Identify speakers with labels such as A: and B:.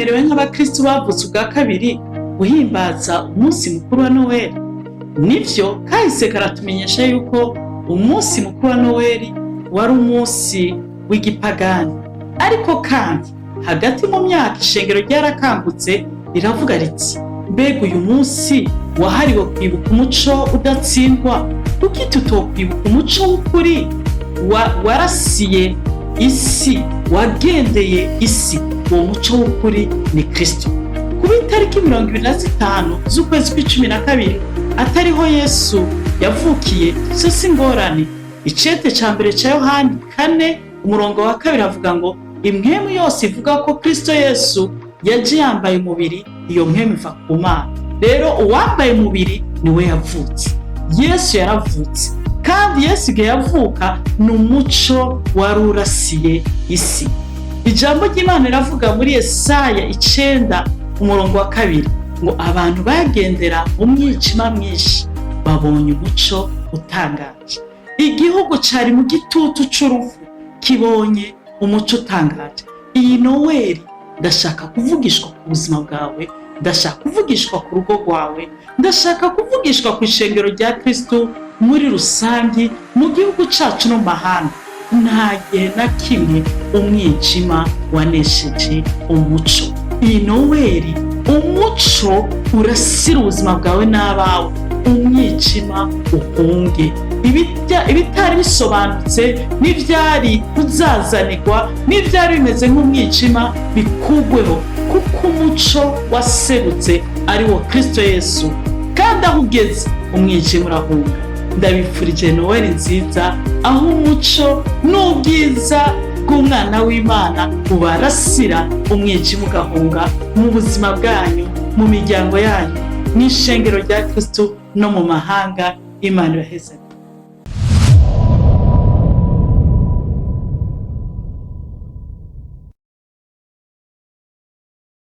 A: Turemerewe nk'abakristu bavutse ubwa kabiri guhimbaza umunsi mukuru wa Noweli? Nivyo, kahise karatumenyesha yuko umunsi mukuru wa Noweli wari umunsi w'igipagani, ariko kandi hagati mu myaka ishengero ryarakangutse, riravuga riti: "Mbega uyu munsi wahariwe kwibuka umuco udatsindwa, kuki tutokwibuka umuco w'ukuri warasiye isi, wagendeye isi?" Uwo muco w'ukuri ni Kristo. Kuba itariki 25 z'ukwezi kw'12 atariho Yesu yavukiye, so si ingorane. Icete ca mbere ca Yohani 4 umurongo wa 2 avuga ngo: "Impwemu yose ivuga ko Kristo Yesu yaje yambaye umubiri, iyo mpwemu iva ku Mana." Rero uwambaye umubiri niwe yavutse. Yesu yaravutse, kandi Yesu igihe yavuka ni umuco wari urasiye isi. Ijambo ry'Imana riravuga muri Yesaya 9 umurongo wa 2 ngo: "Abantu bagendera mu mwijima mwinshi babonye umuco utangaje. Igihugu cari mu gitutu c'urupfu kibonye umuco utangaje." Iyi Noweli ndashaka kuvugishwa ku buzima bwawe, ndashaka kuvugishwa ku rugo rwawe, ndashaka kuvugishwa ku ishengero rya Kristo muri rusange, mu gihugu cacu no mu mahanga. Nta gihe na kimwe umwijima wanesheje umuco. Iyi Noweli umuco urasira ubuzima bwawe n'abawe, umwijima uhunge. Ibitari bisobanutse n'ibyari kuzazanirwa n'ibyari bimeze nk'umwijima bikugweho, kuko umuco waserutse, ari wo Kristo Yesu, kandi aho ugeze umwijima urahunga. Ndabifurije Noweli nziza, aho umuco n'ubwiza bw'umwana w'Imana ubarasira, umwijima ugahunga mu buzima bwanyu, mu miryango yanyu, mu ishengero rya Kristo no mu mahanga. Imana ibahezagire.